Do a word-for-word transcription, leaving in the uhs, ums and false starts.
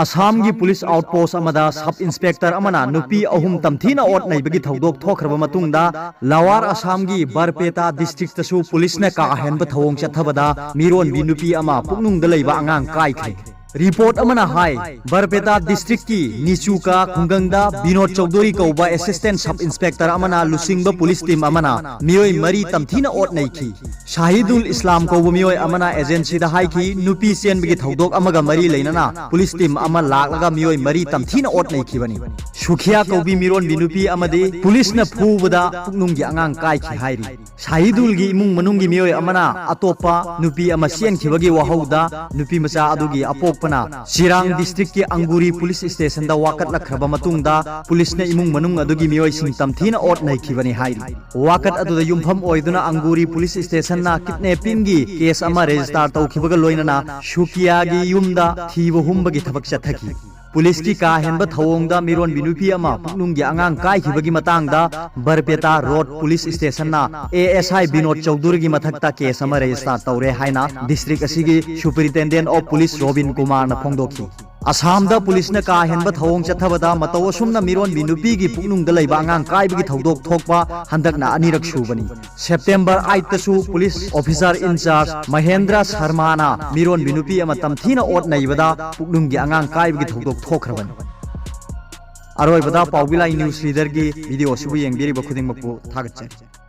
ꯑꯁꯥꯝꯒꯤ ꯄꯨꯂꯤꯁ ꯑꯥꯎꯠꯄꯣꯁ ꯑꯃꯗ sub inspector ꯑꯃꯅ ꯅꯨꯄꯤ ꯑꯍꯨꯝ ꯇꯝꯊꯤꯅ ꯑꯣꯠ ꯅꯩꯕꯒꯤ ꯊꯧꯗꯣꯛ ꯊꯣꯛꯈ꯭ꯔꯕ ꯃꯇꯨꯡꯗ, ꯂꯋꯥꯔ ꯑꯁꯥꯝꯒꯤ ꯕꯔꯄꯦꯇꯥ ꯗꯤꯁꯇ꯭ꯔꯤꯛꯇꯁꯨ ꯄꯨꯂꯤꯁꯅ ꯀꯥ ꯍꯦꯟꯕ ꯊꯧꯑꯣꯡ ꯆꯠꯊꯕꯗ ꯃꯤꯔꯣꯟꯕꯤ ꯅꯨꯄꯤ ꯑꯃ ꯄꯨꯛꯅꯨꯡꯗ ꯂꯩꯕ ꯑꯉꯥꯡ ꯀꯥꯏꯈ꯭ꯔꯦ꯫ ꯔꯤꯄꯣꯔꯠ ꯑꯃꯅ ꯍꯥꯏ, ꯕꯔꯄꯦꯇꯥ ꯗꯤꯁꯇ꯭ꯔꯤꯛꯀꯤ ꯅꯤꯆꯨꯀꯥ ꯈꯨꯡꯒꯪꯗ ꯕꯤꯅꯣꯗ ꯆꯧꯙꯨꯔꯤ ꯀꯧꯕ ꯑꯦꯁꯤꯁꯇꯦꯟ ꯁꯕ ꯏꯟꯁꯄꯦꯛꯇꯔ ꯑꯃꯅ ꯂꯨꯆꯤꯡꯕ ꯄꯨꯂꯤꯁ ꯇꯤꯝ ꯑꯃꯅ ꯃꯤꯑꯣꯏ ꯃꯔꯤ ꯇꯝꯊꯤꯅ ꯑꯣꯠ ꯅꯩꯈꯤ꯫ ꯁꯥꯍꯤꯗꯨꯜ ꯏꯁꯂꯥꯝ ꯀꯧꯕ ꯃꯤꯑꯣꯏ ꯑꯃꯅ ꯑꯦꯖꯦꯟꯁꯤꯗ ꯍꯥꯏꯈꯤ, ꯅꯨꯄꯤ ꯆꯦꯟꯕꯒꯤ ꯊꯧꯗꯣꯛ ꯑꯃꯒ ꯃꯔꯤ ꯂꯩꯅꯅ ꯄꯨꯂꯤꯁ ꯇꯤꯝ ꯑꯃ ꯂꯥꯛꯂꯒ ꯃꯤꯑꯣꯏ ꯃꯔꯤ ꯇꯝꯊꯤꯅ ꯑꯣꯠ ꯅꯩꯈꯤꯕꯅꯤ꯫ ꯁꯨꯈꯤꯌꯥ ꯀꯧꯕꯤ ꯃꯤꯔꯣꯟꯕꯤ ꯅꯨꯄꯤ ꯑꯃꯗꯤ ꯄꯨꯂꯤꯁꯅ ꯐꯨꯕꯗ ꯄꯨꯛꯅꯨꯡꯒꯤ ꯑꯉꯥꯡ ꯀꯥꯏꯈꯤ ꯍꯥꯏꯔꯤ꯫ ꯁꯥꯍꯤꯗꯨꯜꯒꯤ ꯏꯃꯨꯡ ꯃꯅꯨꯡꯒꯤ ꯃꯤꯑꯣꯏ ꯑꯃꯅ ꯑꯇꯣꯞꯄ ꯅꯨꯄꯤ ꯑꯃ ꯆꯦꯟꯈꯤꯕꯒꯤ ꯋꯥꯍꯧꯗ ꯅꯨꯄꯤ ꯃꯆꯥ ꯑꯗꯨꯒꯤ ꯑꯄꯣꯛꯄꯅ ꯆꯤꯔꯥꯡ ꯗꯤꯁꯇ꯭ꯔꯤꯛꯀꯤ ꯑꯪꯒꯨꯔꯤ ꯄꯨꯂꯤꯁ ꯁ꯭ꯇꯦꯁꯟꯗ ꯋꯥꯀꯠꯂꯛꯈ꯭ꯔꯕ ꯃꯇꯨꯡꯗ ꯄꯨꯂꯤꯁꯅ ꯏꯃꯨꯡ ꯃꯅꯨꯡ ꯑꯗꯨꯒꯤ ꯃꯤꯑꯣꯏꯁꯤꯡ ꯇꯝꯊꯤꯅ ꯑꯣꯠ ꯅꯩꯈꯤꯕꯅꯤ ꯍꯥꯏꯔꯤ꯫ ꯋꯥꯀꯠ ꯑꯗꯨꯗ ꯌꯨꯝꯐꯝ ꯑꯣꯏꯗꯨꯅ ꯑꯪꯒꯨꯔꯤ ꯄꯨꯂꯤꯁ ꯁ꯭ꯇꯦꯁꯟꯅ ꯀꯤꯗꯅꯦꯄꯤꯡꯒꯤ ꯀꯦꯁ ꯑꯃ ꯔꯦꯖꯤꯁꯇꯥꯔ ꯇꯧꯈꯤꯕꯒ ꯂꯣꯏꯅꯅ ꯁꯨꯀꯤꯌꯥꯒꯤ ꯌꯨꯝꯗ ꯊꯤꯕ ꯍꯨꯝꯕꯒꯤ ꯊꯕꯛ ꯆꯠꯊꯈꯤ꯫ ꯄꯨꯂꯤꯁꯀꯤ ꯀꯥ ꯍꯦꯟꯕ ꯊꯧꯑꯣꯡꯗ ꯃꯤꯔꯣꯟꯕꯤ ꯅꯨꯄꯤ ꯑꯃ ꯄꯨꯛꯅꯨꯡꯒꯤ ꯑꯉꯥꯡ ꯀꯥꯏꯈꯤꯕꯒꯤ ꯃꯇꯥꯡꯗ ꯕꯔꯄꯦꯇꯥ ꯔꯣꯗ ꯄꯨꯂꯤꯁ ꯁ꯭ꯇꯦꯁꯟꯅ ꯑꯦ ꯑꯦꯁ ꯑꯥꯏ ꯕꯤꯅꯣꯗ ꯆꯧꯙꯨꯔꯤꯒꯤ ꯃꯊꯛꯇ ꯀꯦꯁ ꯑꯃ ꯔꯦꯖꯤꯁꯇꯥꯔ ꯇꯧꯔꯦ ꯍꯥꯏꯅ ꯗꯤꯁꯇ꯭ꯔꯤꯛ ꯑꯁꯤꯒꯤ ꯁꯨꯄꯔꯤꯟꯇꯦꯟꯗꯦꯟꯠ ꯑꯣꯐ ꯄꯨꯂꯤꯁ ꯔꯣꯕꯤꯟ ꯀꯨꯃꯥꯔꯅ ꯐꯣꯡꯗꯣꯛꯈꯤ꯫ ꯑꯁꯥꯝꯗ ꯄꯨꯂꯤꯁꯅ ꯀꯥ ꯍꯦꯟꯕ ꯊꯧꯑꯣꯡ ꯆꯠꯊꯕꯗ ꯃꯇꯧ ꯑꯁꯨꯝꯅ ꯃꯤꯔꯣꯟꯕꯤ ꯅꯨꯄꯤꯒꯤ ꯄꯨꯛꯅꯨꯡꯗ ꯂꯩꯕ ꯑꯉꯥꯡ ꯀꯥꯏꯕꯒꯤ ꯊꯧꯗꯣꯛ ꯊꯣꯛꯄ ꯍꯟꯗꯛꯅ ꯑꯅꯤꯔꯛ ꯁꯨꯕꯅꯤ꯫ September ꯑꯥꯏꯠꯇꯁꯨ police officer in-charge Mahendra ꯁꯔꯃꯥꯅ ꯃꯤꯔꯣꯟꯕꯤ ꯅꯨꯄꯤ ꯑꯃ ꯇꯝꯊꯤꯅ ꯑꯣꯠ ꯅꯩꯕꯗ ꯄꯨꯛꯅꯨꯡꯒꯤ ꯑꯉꯥꯡ ꯀꯥꯏꯕꯒꯤ ꯊꯧꯗꯣꯛ ꯊꯣꯛꯈ꯭ꯔꯕꯅꯤ꯫ ꯑꯔꯣꯏꯕꯗ ꯄꯥꯎꯕꯤꯂꯥꯏ ꯅ꯭ꯌꯨꯁ ꯂꯤꯗꯔꯒꯤ ꯚꯤꯗꯤꯑꯣ ꯑꯁꯤꯕꯨ ꯌꯦꯡꯕꯤꯔꯤꯕ ꯈꯨꯗꯤꯡꯃꯛꯄꯨ ꯊꯥꯒꯠꯆꯔꯤ꯫